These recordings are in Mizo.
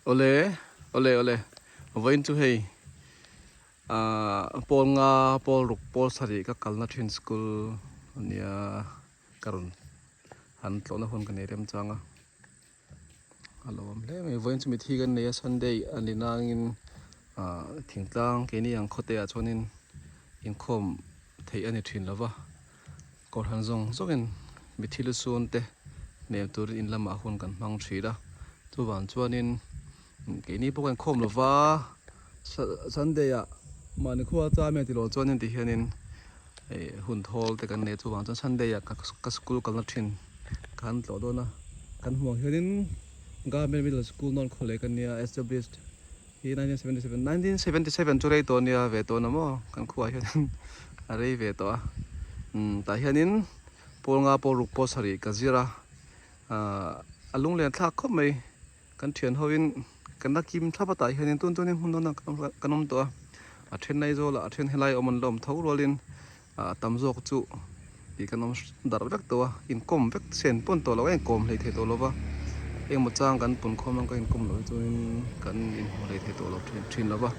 Awle awle awle vawiin chu hei ahh pawl nga pawl ruk pawl sarih ka kalna thin school ania ka rawn han tlawhna hun ka nei remchang a a lo awm hle mai vawiin chu mithi kan nei a sunday a ni nangin ahh thingtlang keini ang khawte ah chuanin inkhawm theih a ni thin lo va. Kohhran zawng zawngin mithi lu sunte hmel turin in lamah hun kan hmang thin a, chuvang chuanin keini pawh kan inkhawm lova Sunday ah mahni khua cham e tilo chuanin ti hianin ih hun thawl te kan nei a chuvang chuan Sunday ah ka school kalna thin ka han tlawh dawn a, kan hmuh ang hianin Government Middle School North Khawlei ka nia established hi 1977 1977 chu rei tawh ania ve tawh na maw kan khuaah hian a rei ve tawh a umm tah hianin pawl nga pawl ruk pawl sarih ka zir a ahh a lunglen thlak khawp mai kan thian ho in kan la kim thlap a tah hianin tun chuanin hmun dawnah kan awm tawh a a then Aizawl ah a then helai awm an la awm tho rualin Ah tam zawk chu tih kan awm darh vek tawh a, inkawm vek sen pawn tawh lo a inkawm hlei thei tawh lo va, engemaw chang kan pun khawm ang ka inkawm loh hi chuanin kan inhmu hlei thei tawh lo thin thin lo va.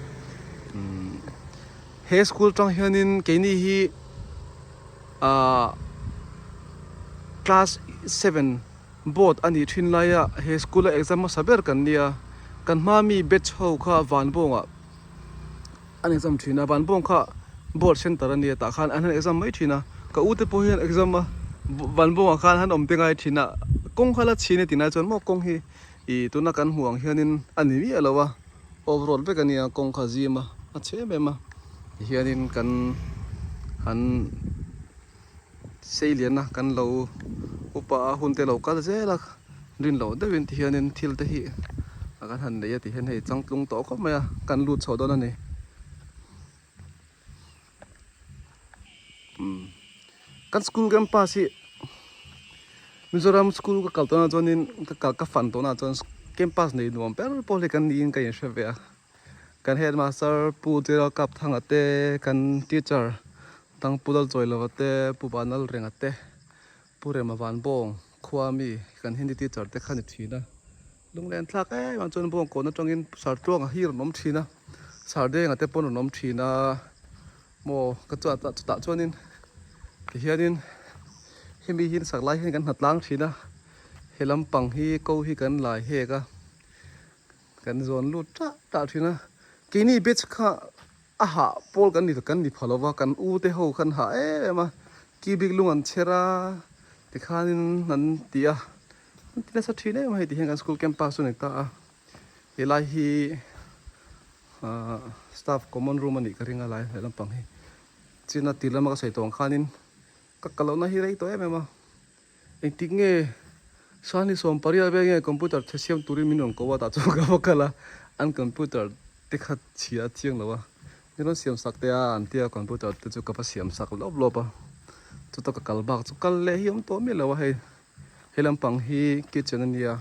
Umm he school tang hianin keini hi ah class seven board a nih thin laia he school a exam hmasa ber kan nia, kan hma mi batch ho kha Vanbawngah. An exam thin a, Vanbawng kha board center a nia tah khan an han exam mai thin a, ka u te pawh hian exam a Vanbawngah khan han awm te ngai thin a, kawng kha la chhin e tih lai chuan maw kawng hi ih tuna kan hmuh ang hianin a ni miah lo a, off road vek a nia kawng kha zim a, a chhe em em a, tihianin kan han. Sei liana kan lo upa a hun te lo kal zel a rin loh deuhin ti hianin thil te hi a kan han nei a ti hian hei changtlung tawh khawp mai a kan lut chho dawn a ni umm kan school campus hi Mizoram school ka kal tawhna chuanin ka kal ka fan tawhna chuan campus nei nuam ber pawh hi kan niin ka inhre ve a. Kan headmaster Pu Gerald Kapthanga te, kan teacher dang Pu Lalchawilova te, Pu Vanlalrenga te, Pu Rema Vanbawng khua mi kan Hindi teacher te kha ni thin a. Lunglen thlak em ang chuan Bawngkawn atangin Sartluanga hi rawn awm thin a, Sardenga te pawn rawn awm thin a, maw ka chuan chutah chuanin tihianin hemi hi sak lai hian kan hnatlang thin a, he lampang hi ko hi kan lai hek a. Kan zawn lut tah tah thin a, keini batch kha a hah pawl kan ni kan ni pha lova, kan u te ho khan hah em em a, key bik lung an chher a tikhanin an ti a, an ti nasa thin em a hei ti hian kan school campus chu a ni ta a, helai hi ahh staff common room a nih ka ring a lai he lampang hi, china tir lama ka sawi tawh ang khanin ka kal lohna hi rei tawh em em a. Engtik nge Sani sawmpariat vel nge computer chhe siam turin min rawn ko a tah chuan ka va kal a, an computer te kha chhia a chiang lo a, min rawn siam sak teh a an tia computer te chu ka va siam sak lawp lawp a, chuta ka kal bak chu kal leh hi awm tawh miah lo a hei he lampang hi kitchen a nia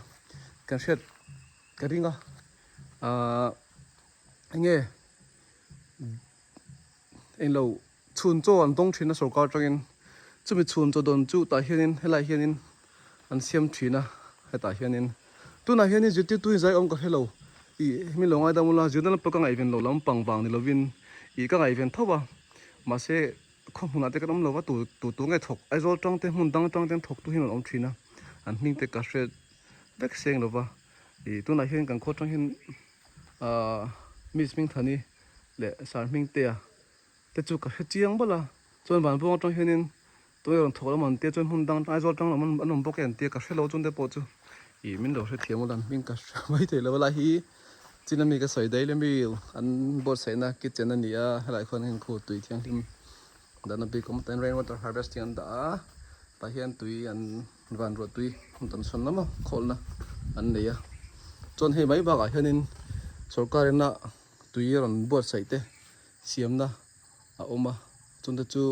kan hriat ka ring a ahh enge englo. Chhun chaw an dawng thin a sorkar atangin chumi chhun chaw dawn chu tah hianin helaiah hianin an siam thin a hetah hianin tunah hianin zirtirtu hi zai awm ka hre lo ih hemi lo ngaidam ula zirna lampang ka ngaihven loh lampang vang ni lovin ih ka ngaihven tho a mahse khaw hmunah te kan awm lova tu tu tu nge thawk Aizawl tang te hmun dang atang te an thawk tu hian an awm thin a an hming te ka hre vek seng lova ih tunah hian kan khaw atang hian ahh miss Hmingthani leh Sir Hmingtea te chu ka hre chiang bawlh a chuan vanbuang atang hianin tunge rawn thawk lam an tia chuan hmun dang Aizawl atang lam an awm bawk e an tia ka hrelo chuan te pawh chu ih min lo hrethiam ula an hming ka hre mai thei lo a lai hi chin ami ka sawi daily meal an buatsaihna kitchen a ni a helaiah khuan heng khu tui thianghlim dahna bik awm atan rain water harvesting an dah a tah hian tui an van ruah tui hmun tam sawn lama khawlna an nei a chuan hei mai bakah hianin sorkar ina tui a rawn buatsaih te. Siamna a awm a chungte chu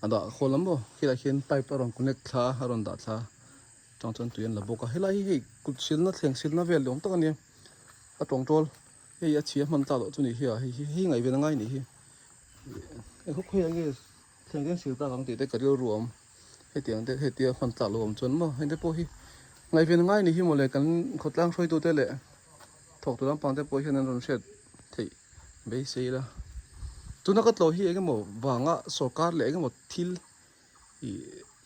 a dah khawl lam maw khilaiah khian pipe a rawn connect thla a a rawn dah thla chang chuan tui an la bawk a helai hi hei kut silna thleng silna vel ni awm tak a nia a tawngtawl hei a chhia hman tlak loh chu ni hi a hei hi hei ngaihven a ngai ni hi hei khaw khawiah nge thleng te sil tak ang tih te ka rilru a awm hetiang te hetia hman tlak loh awm chuan maw heng te pawh hi ngaihven a ngai ni hi mawle kan khawtlang hruaitute leh. Thawk tur lampang te pawh hian an rawn hriat theih beisei ila. Tuna ka tlawh hi eng emaw vanga sorkar leh eng emaw thil ih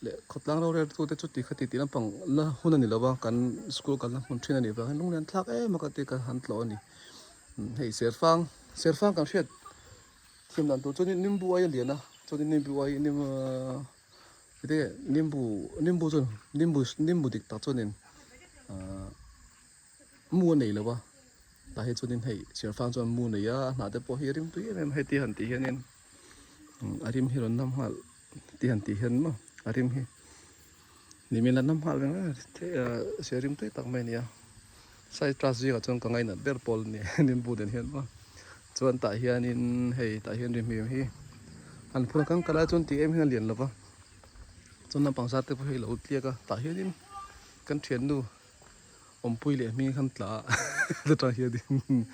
leh khawtlang rorel tute chu ti kha ti tih lampang la hun a ni lo va, kan school kalna hmun thin a nih vangin lung lian thlak em a ka ti ka han tlawh a ni. Hei serfang serfang kan hriat thiam dan tur chuanin nimbu ai a lian a, chuanin nimbu ai nim ete nimbu nimbu chuan nimbu nimbu dik tak chuanin ahh mu a nei lo a tah hi chuanin hei serfang chuan mu a nei a a hnah te pawh hi a rim tui em em a heti han tih hianin a rim hi rawn nam nghal ti han tih hian maw a rim hi nimin la nam nghal reng reng a se rim tui tak mai a ni a citrus zingah chuan ka ngainat ber pawl a ni nimbu nen hian maw chuan tah hianin hei tah hian ri hmim hi an phun a kan kal a chuan tih em hian a lian lo va chuan naupang zar te pawh hi a lo tliak a tah hianin kan thiannu awmpui leh hming khan tla a chutah hianin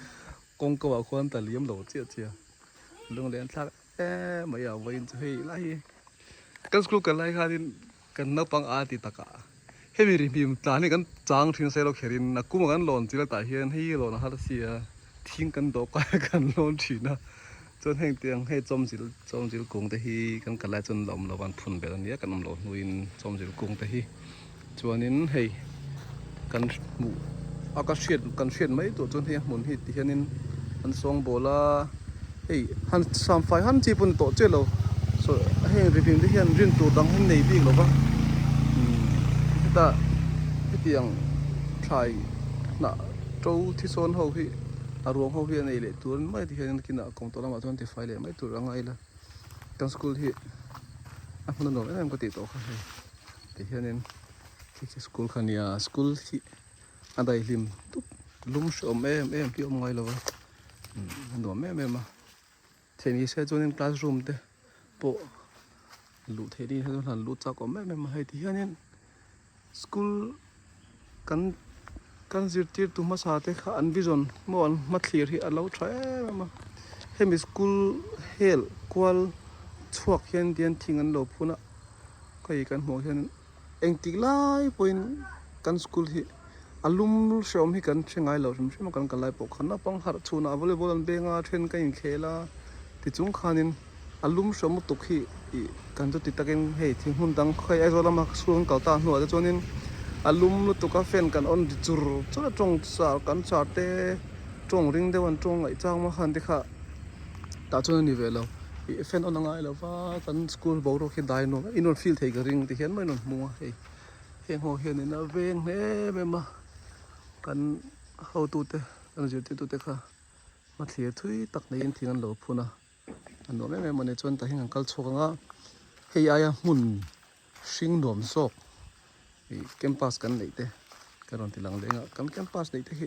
kawngka ah khuan ta liam lo chiah chiah lunglen thlak em mai a vawiin chu hei lai hi kan school kal lai khanin kan naupang a ti takah hemi ri hmim tlan hi kan chang thin nasa ilo kherin a kuma kan lawn chil tah hian hei lawn a har sia thing kan dawh kai a kan lawn thin a chuan heng tiang hei chawmzil chawmzil kung te hi kan kal lai chuan la awm lo an phun belh ania kan awm loh hnuin chawmzil kung te hi. Chuanin hei kan hmuh a ka hriat kan hriat mai tur chuan hei a hmun hi ti hianin an sawngbawl a hei han samfai han chi pawh ni tawh chiah lo saw heng rihlim te hian rin tur dang hi nei bik lo va umm hetah hetiang thlai hnah to thi sawn ho hi a ruang ho hi a nei leh tur mai ti hian kinah kawng tawh lamah chuan tifai leh mai tur a ngai la kan school hi a hmun a nuam em em ka tih tawh kha hei. Tihianin khi khi school kha nia school hi a daihlim dup lum hreawm em em hi a awm ngai lo va a nuam em em a theih ni se chuanin classroom te pawh luh theih ni se chuan han lut chak awm em em a hei tihianin school kan kan zirtirtu hmasa te kha an vision maw an hmathlir hi a lo tha em em a hemi school hel kual chhuak hian tian thing an lo phun a. Hei kan hmuh hian engtik lai pawhin kan school hi a lum hreawm hi kan hre ngai lo hrim hrim a kan kal lai pawh khan naupang harh chhunah volleyball an beng a then ka inkhel a tichung khanin a lum hreawm lutuk hi ih kan chu ti takin hei thing hmun dang hei Aizawl lama school kan kal ta hnuah te chuanin a lum lutuk a fan kan on ri chur chur a tawng char kan char te tawng ring deuh an tawng ngaih chang maw khan te kha. Tah chuan a ni ve lo ih fan on a ngai lo va kan school boruak hi dai nuam in rawn feel thei ka ring ti hian mai rawn hmu a hei heng ho hian in a veng em em a kan hotute kan zirtirtute kha hmathlir thui tak neiin thing an lo phun a a nuam em em a ni chuan tah hian kan kal chhuak ang a hei aia hmun hring nuam zawk ih campus kan neih te ka rawn ti lang leng a kan campus neih te hi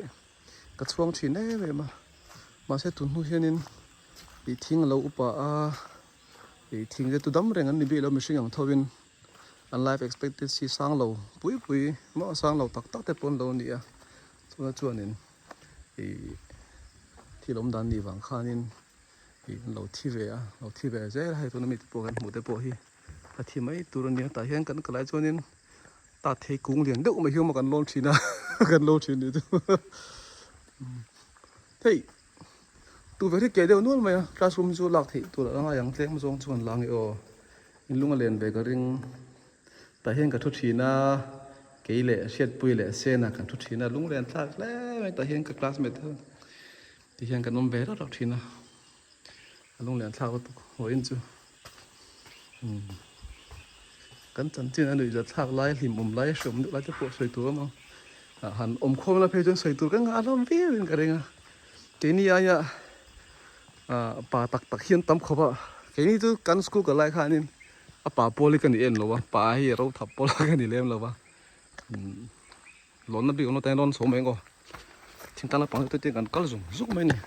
ka chhuang thin em em a mahse tun hnu hianin ih thing a lo upa a ih thing te chu dam reng an ni bik lo mihring ang tho in an life expectancy sang lo pui pui maw sang lo tak tak te pawh an lo ni a chuna chuanin ih thil awm dan nih vang khanin ih an lo thi ve a lo thi ve zel a hei tuna mite pawh kan hmuh te pawh hi a thi mai tur a ni a tah hian kan kalai chuanin ta thei kung lian deuh mai hi awm a kan lawn thin a kan lo thin nih chu hei tukverh hi keh deuh nual mai a classroom chu lak theih tur a ngai ang tlem zawng chu kan la ange aw in lung a len ve ka ring tah hian ka thu thin a kei leh hriatpui leh sena kan thu thin a lung len thlak hle mai tah hian ka classmate ho ti hian kan awm ve reuh reuh thin a a lung len thlak lutuk vawiin chu. Kan chanchin a nuih zat thlak lai hlim awm lai hreawm deuh lai te pawh sawi tur a awm ang ah han awm khawm la phei chuan sawi tur ka ngah hlawm viau in ka ring a keini aia ah pa tak tak hi an tam khawp a keini chu kan school kal lai khanin a pa pawl hi ka ni em lo a pa hi ro thap pawl ka ni lem lo a lawnna bik awm lo tan lawn chho mai ang aw thingtlang lampang te te kan kal zung zung mai a ni.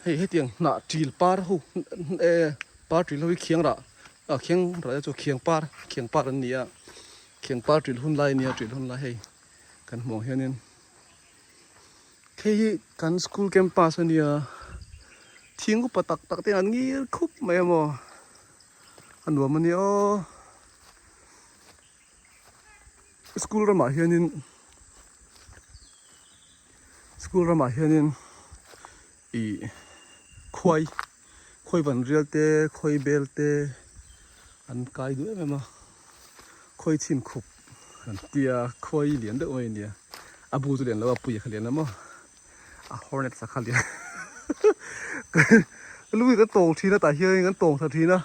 Hei hetiang hnah ṭil par ho eh par ṭil ho hi khiang rah ah khiang rah te chu khiang par khiang par an ni a khiang par ṭil hun lai a nia ṭil hun lai hei kan hmuh ang hianin hei hi kan school campus a nia thing upa tak tak te an ngir khup mai a maw a nuam a nia aw school ramah hianin. School ramah hianin ih khuai khuai van rial te khuai bel te an kai duh em em a khuai chhin khup an tia khuai lian deuh mai a nia a bu chu lian lo a pui a kha lian emaw a hornet sa kha lian lui kan tawng thin a tah hian kan tawng thla thin a.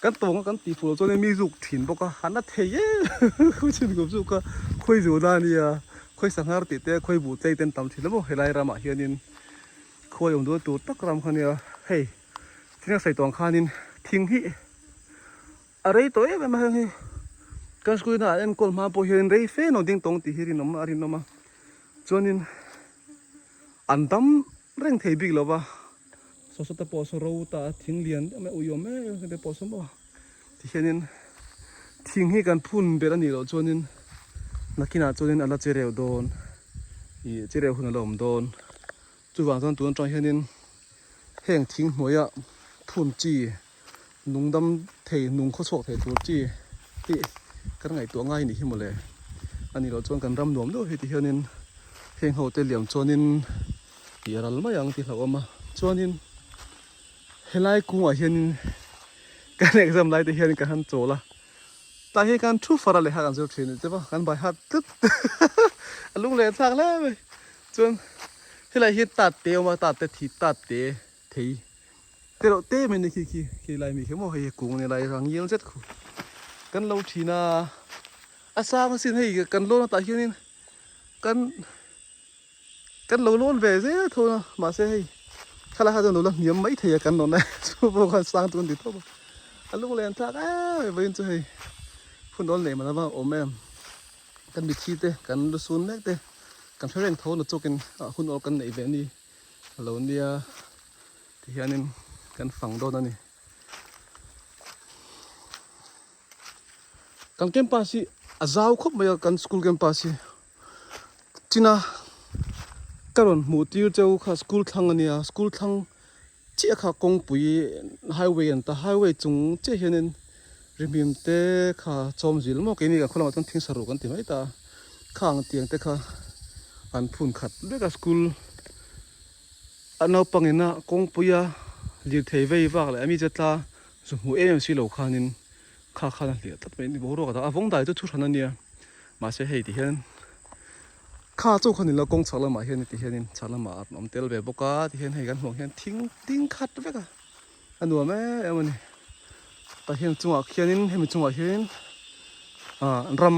Kan tawng a kan tih fuh loh chuan mi zuk thin bawk a, han a thei em khawi chhin kum chu ka khawi zu na ania, khawi sanghar tih te khawi buh tlei te an tam thin emaw helai ramah hianin khuai awm dual tur tak ram kha ania, hei thing a sawi tawh ang khanin thing hi a rei tawh em em a heng hi kan school in a an enkawl hma pawh hian rei fe nawh ding tawng tih hi rinawm a rinawm a chuanin an dam reng thei bik lo va saw saw te pawh saw ro ta a thing lian deuh mai uiawm em em te pawh saw maw tihianin thing hi kan phun ber a nih loh chuanin nakinah chuanin a la che reuh dawn ih che reuh hun a la awm dawn chuvang chuan tun atang hianin heng thing hnuaia phun chi nungdam thei nung khawchhuak thei tur chi tih kan ngaihtuah ngai anih hi mawle a nih loh chuan kan ram nuam deuh hi ti hianin heng ho te liam chuanin tih a ral mai ang tih hlauhawm a chuanin helai kungah hianin kan exam lai te hian kan han chawl a tah hian kan thu far a lehkha kan zir thin a ni che va kan bai hat tlat a lung leh thlak hle mai chuan helai hi tat te a awm a tat te thi tat te thei te reuh te mai ni khi khi khi lai mi khi maw hei kung ni lai rang ngial zet khu kan lo thin a a sang asin hei kan lawn atah hianin kan kan lo lawn ve zel tho a mahse hei khalai kha chuan lo la hniam mai thei a kan lawn lai chu pawh khan sang chu kan ti tawp a a lung len thlak em em vawiin chu hei hun awl nei man avang awm em kan mithi te kan lusun mek te kan hre reng tho na chawkin hun awl kan neih ve a ni. A lo nia tihianin kan fang dawn a ni. Kan campus hi a zau khawp mai a kan school campus hi china ka rawn hmuh tir cheu kha school thlang a nia school thlang chiah kha kawngpui highway an ta highway chung chiah hianin rihmim te kha chawm zil maw keini kan khaw lamah chuan thing saruk an ti mai ta a khang tiang te kha an phun khat vek a school a naupang ina kawngpuia lirthei vei vak leh ami che tla zu hmuh em em si lo khanin kha khan a hliah tlat mai a ni boruak a vawng dai chu thu hran a nia mahse hei ti hian kha chu khan ila kawng chhak lamah hian ti hianin chhak lamah a awm tel ve bawk a ti hian hei kan hmuh ang hian thing ding khat vek a. A nuam em em a ni tah hian chungah khianin hemi chungah hianin ah ram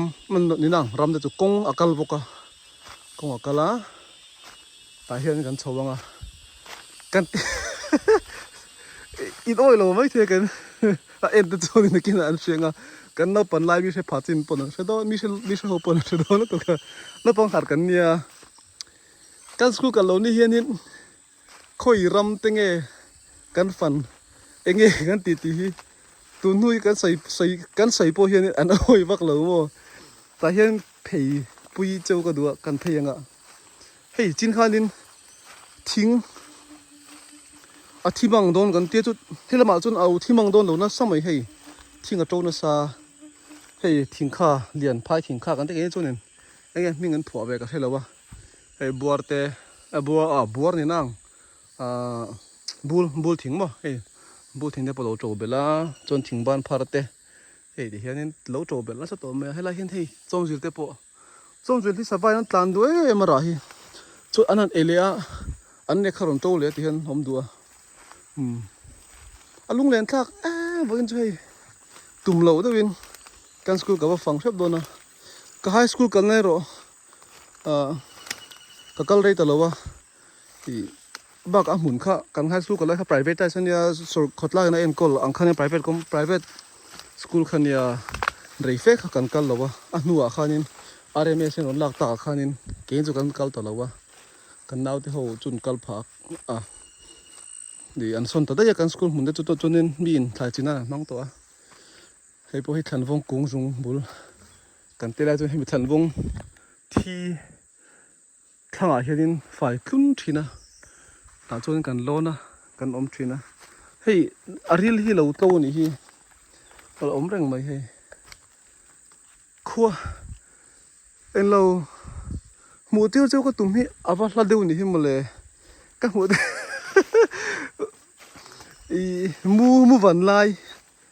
ni nang ram te chu kawng a kal bawk a kawng a kal a tah hian kan chho ang a kan in awih lo mai thei kan a en te chuan in nakinah an hria ang a kan naupang lai mi hre pha chin pawn an hre dawn mi hre mi hre ho pawn an hre dawn lutuk a naupang harh kan nia kan school kal lo ni hianin. Khawi ram te nge kan fan enge kan tih tih hi tun hnu hi kan sawi sawi kan sawi pawh hian an awi vak lo maw tah hian phei pui cheu ka duh a kan phei anga hei chin khanin thing a thi mang dawn kan tia chu he lamah chuan a thi mang dawn lo nasa mai hei thing a to nasa hei thing kha lian phai thing kha kan ti ngei chuanin enge hming an phuah ve ka hre lo a. Hei buar te a buar ah buar ni nang ah bul bul thing maw hei bul thing te pawh lo to belh a chuan thing ban phar te hei ti hianin lo to belh nasa tawh mai a helai hian hei chawngzil te pawh chawngzil hi sava in an tlan duh em em a rah hi chuan an han ei leh a an lehkha rawn to leh a ti hian awm duh a umm a lunglen thlak em vawiin chu hei tum loh deuhin kan school ka va fang hrep dawn a ka high school kalna erawh. Ahh ka kal rei ta lo a ih bak a hmun kha kan high school kal lai kha private a nia sawr khawtlai in a enkawl ang khan private kawm private school kha nia rei fe kha kan kal lo a a hnuah khanin R_M_S in rawn lak takah khanin keini chu kan kal ta lo a kan naute ho chu an kal phah a ih an sawn ta daih a kan school hmun te chu chuanin mi in thlai chin nan an hmang tawh a hei pawh hi thlanvawng kung zung bul. Kan te lai chuan hemi thlanvawng thi thlangah hianin fai tlun thin a tah chuan kan lawn a kan awm thin a hei a ril hi lo tlo a nih hi a lo awm reng mai hei khua englo Hmuh tir chu ka tum hi a va hla deuh ni hi mawle ka hmuh ih mu mu van lai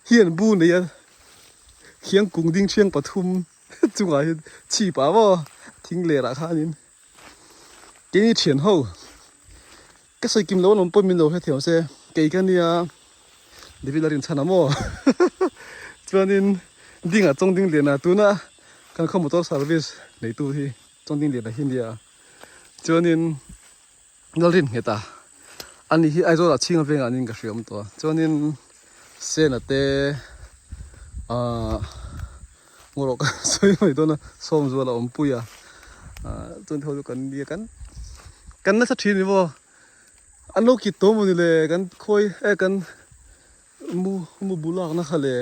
hian bu nei a khiang kung ding thiang pathum chungah hian chhip ah maw thing ler ah khanin keini thian ho ka sawi kim lo alawm pawh min lo hrethiam se kei ka nia David a rinchhan a maw chuanin dingah chawng ding lian a tuna kan khaw motor service neitu hi chawng ding lian a hi nia chuanin Lalrin nghet a ani hi Aizawl ah chhing a vengah niin ka hria awm tawh a chuanin Sena te ahh ngaw rawh ka sawi mai dawn a Sawmzuala awm pui a ahh chuan ho chu kan nia kan kan nasa thin ni maw an lo kit tawh mawni le kan khawi e kan mu mu bu lakna kha le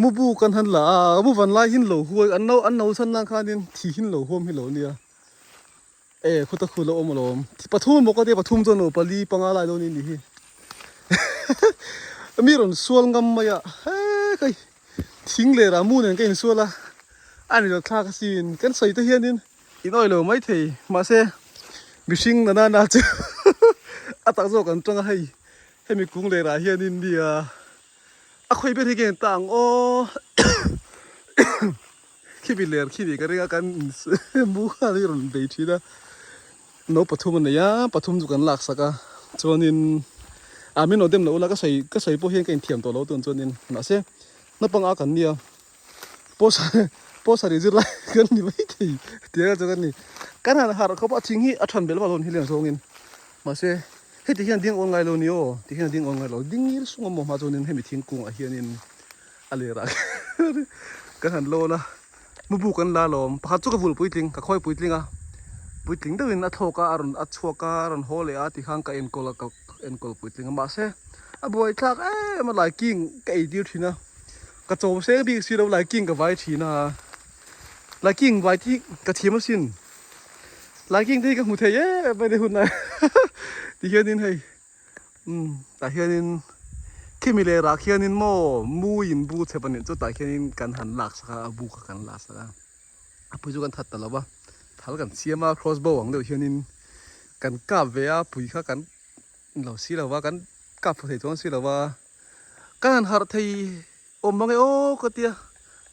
mu bu kan han la a mu van lai hin lo huai an no an no chhan nan khanin thi hin lo huam hi lo nia. E khuta khu lo awm alawm pathum bawk a tia pathum chuan lo pali panga lai dawn in ni hi mi rawn sual ngam mai a he kai thing leh rah mu nen ka insual a a ni lo thlak asin kan sawi te hianin in awih lo mai thei mahse mihring na nana chu a tak zawk an tang a hei hemi kung leh rah hianin nia a khawi ber hi ka en ta ang aw. Khi mi ler khi nih ka ring a kan mu khan hi rawn bei thin a no pathum a nei a pathum chu kan lak sak a chuanin ah min lo dem loh ula ka sawi ka sawi pawh hian ka inthiam tawh lo tun chuanin mahse naupang a kan nia post post a ri zir lai kan ni mai thei tih ang chu kan ni kan han harh khawp a thing hi a than belh vak lo ni hian zawngin mahse heti hian ding awn ngai lo ni aw ti hian ding awn ngai lo ding ngil sung a maw hma chuanin hemi thingkungah hianin. A ler ah kan han lawn a mu kan la lawm pakhat chu ka vul puitling ka khawi puitling a puitling deuhin a thlawk a a rawn a chhuak a a rawn haw leh a tikhan ka enkawl a ka enkawl puitling a mahse a buai thlak em a laiking ka ei tir thin a ka chawm seng bik si lo laiking ka vai thin a laiking vai te hi ka thiam asin laiking te hi ka hmu thei em em mai ni hun ah tihianin hei. Umm tah hianin khimi leh rah khianin maw muiin bu chep a nih chu tah khianin kan han lak sak a a bu kha kan lak sak a a pui chu kan that ta lo va thal kan siam a cross bow ang deuh hianin kan kap ve a pui kha kan lo si lo va kan kap fu thei chuang si lo va kan han harh thei awm mang e aw ka tia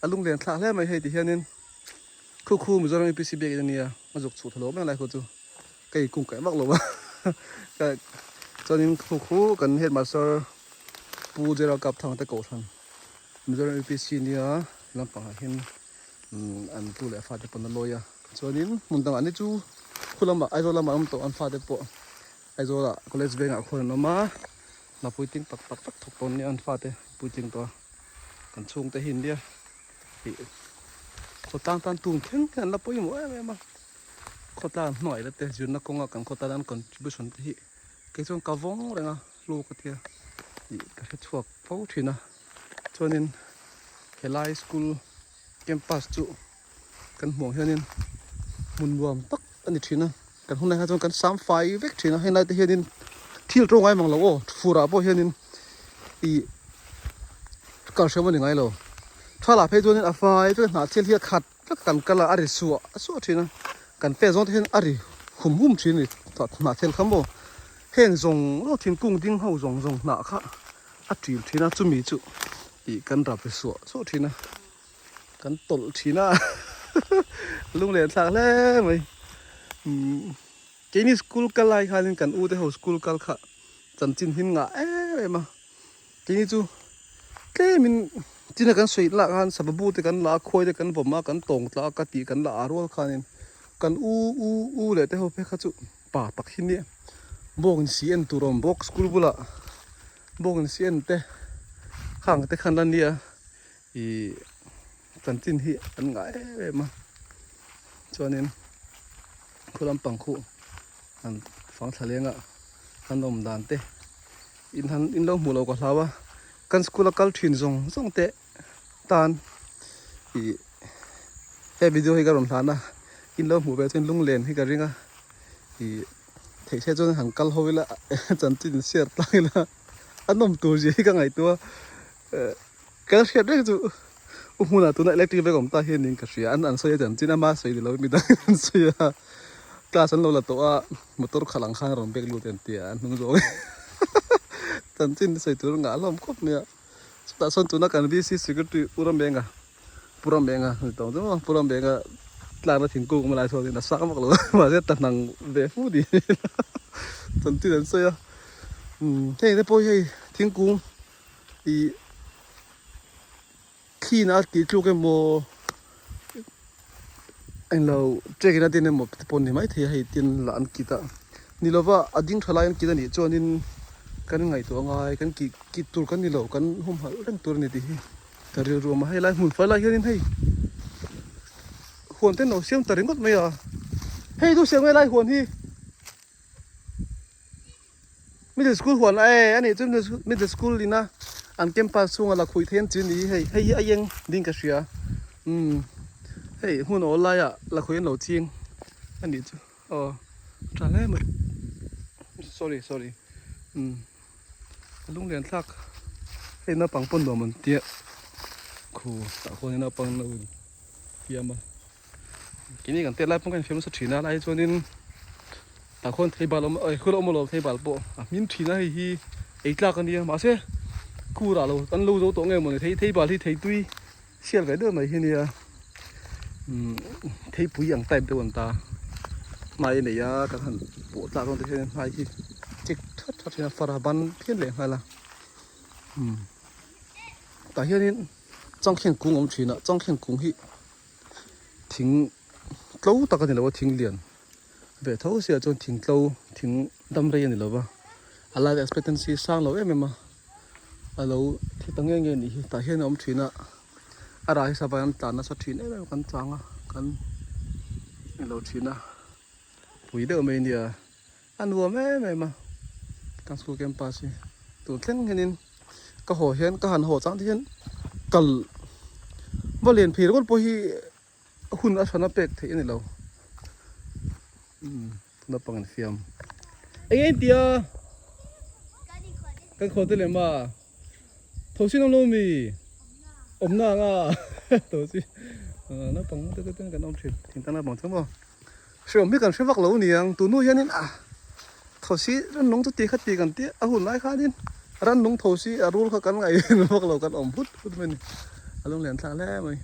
a lunglen thlak hle mai hei ti hianin khu khu Mizoram UPC biak in a nia a zuk chhuh tha lo mai lai khaw chu. Ka in kung kaih vak lo a chuanin khu khu kan headmaster Pu Gerald Kapthang te kohhran Mizoram UPC nia lampangah hian an tu leh fate pawn a lawi a chuanin hmun dangah ni chu khu lamah Aizawl lamah an awm tawh an fate pawh Aizawlah college vengah khuan an awm a hna puitling tak tak tak thawk tawh an nia an fate puitling tawh a kan chhungte hi an nia ih khawtlang tan tun thleng hian an la pawimawh em em a. Khawtlang hnuai la te zirna kawnga kan khawtlan an contribution te hi kei chuan ka vawng reng a hlu ka tia tih ka hre chhuak fo thin a chuanin helai school campus chu kan hmuh ang hianin hmun nuam tak a ni thin a kan hunlai kha chuan kan sam fai vek thin a helai te hianin thil to ngai mang lo aw fur ah pawh hianin ih kal hrem a ni ngai lo thala phei chuanin a fai vek a hnah thil hi a khat. Tlat kan kal a a ri suah suah thin a kan pen zawng te hian a ri hum hum thin a ni hnah thel kha maw heng zawng zawng thingkung ding ho zawng zawng hnah kha a ṭil thin a chumi chu ih kan rap ri suah suah thin a kan tawlh thin a lunglen thlak hle mai umm keini school kal lai khanin kan u te ho school kal kha chanchin him ngah em em a. Keini chu tlemin tina kan sawi lah khan sababu te kan la a khuai te kan vawm a kan tawng tla a ka tih kan la a rual khanin kan u u u leh te ho phei kha chu pa tak hi nia bawng in si en tur a awm bawk school bulah bawng in si en te khang te khan la nia ih chanchin hi an ngah em em a chuanin khu lampang khu an fang thla leng a an awm dan te. In han in lo hmuh loh ka hlau a, kan school a kal thin zawng zawng te tan ih he video hi ka rawn hlan a, in lo hmuh ve chuan lunglen hi ka ring a, ih theih se chuan han kal ho ila chanchin share tlang ila a nawm tur zia hi ka ngaihtuah a, ka hriat reng chu u hmunah tuna electric vek awm ta hian in ka hria an an sawi a chanchin ama sawi ni lo midang in an sawi a. Class an lo la tawh a, motor khalh ang khan a rawn bek lut em tia an hnung zawng chanchin sawi tur ngah hlawm khawp mai a. Chutah chuan tuna kan VC Secretary Pu Rambenga, Pu Rambenga ni tawng chu maw, Pu Rambenga tlakna thingkung awm lai chuan a sang vak lo mahse ta hnang ve fu ni chanchin an sawi a. Umm heng te pawh hi hei thingkung ih Thliin a tih tluk emaw englo check in a din emaw te pawh ni maithei a hei tin lah an kit a ni lova a ding tha lai an kit a nih chuanin kan ngaihtuah angai kan kih kit tur kan ni lo kan humhalh reng tur a ni tih hi ka rilru a awm a helai hmun fai lai hianin hei huan te an lo siam ta ringawt mai a hei chu siam nge lai huan hi. Middle school huan e a nih chu middle school ina an campus chhunga la khuih theih an chi ni hi hei hei hi a eng ding ka hria umm hei hmun awl laiah la khuih an lo ching a nih chu aw tha hle mai sorry sorry umm a lunglen thlak hei naupang pawn nuam an tia khu tah khuan naupang an lo infiam a. Keini kan tet lai pawh kan infiam nasa thin a lai chuanin tah khuan thei bal awm oi khur a awm alawm thei bal pawh a hmin thin a hei hi ei tlak a nia mahse khur ah lo an lo zo tawh nge mawni thei thei bal hi thei tui sial ve deuh mai hi nia umm theipui ang type deuh an ta hnai a nei a kan han pawh tlak dawn te hian hnai hi chek that that thin a far a ban phian leh nghal a umm tah hianin changkhen kung a awm thin a changkhen kung hi. Thing tlo tak a ni lo a thing lian ve tho sia chuan thing tlo thing dam rei a ni lo va a life expectancy sang lo em em a a lo thi ta nge nge a nih hi tah hian a awm thin a a rah hi savai an tlan nasa thin em em kan chang a kan lo thin a pui deuh mai a nia a nuam em em a kan school campus hi tun thleng hianin ka haw hian ka han haw chang te hian kal va lian phei ringawt pawh hi hun a hran a pek theih a ni lo umm naupang in fiam eng eng tia kan khaw te lem a tho sin awm lo mi awmna anga tho si naupang te te kan awm thin thingtlang naupang chu maw. Hreawm hi kan hre vak lo niang tun hnu hianin ah thosi rannung chu ti kha ti kan tih a hun lai khanin rannung thosi a rul kha kan ngaih vak lo kan awm hut hut mai a ni a lung lian thlak hle mai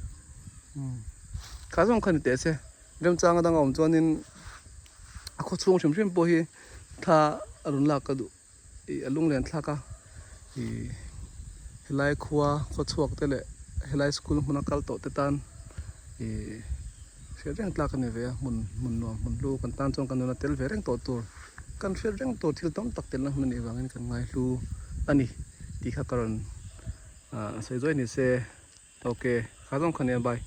umm kha zawng kha ni teh se remchang a dang a awm chuanin a khaw chhung hrim hrim pawh hi thla a rawn lak ka duh ih a lung lian thlak a ih helai khua khaw chhuak te leh helai school hmuna kal tawh te tan ih hriat reng tlak a ni ve a hmun hmun nuam hmun hlu kan tan chuan kan nuna tel ve reng tawh tur kan hriat reng tur thil tam tak telna hmun a nih vangin kan ngaihlu a ni tih kha ka rawn ah sawi zuai ni se ok kha zawng kha nia bye.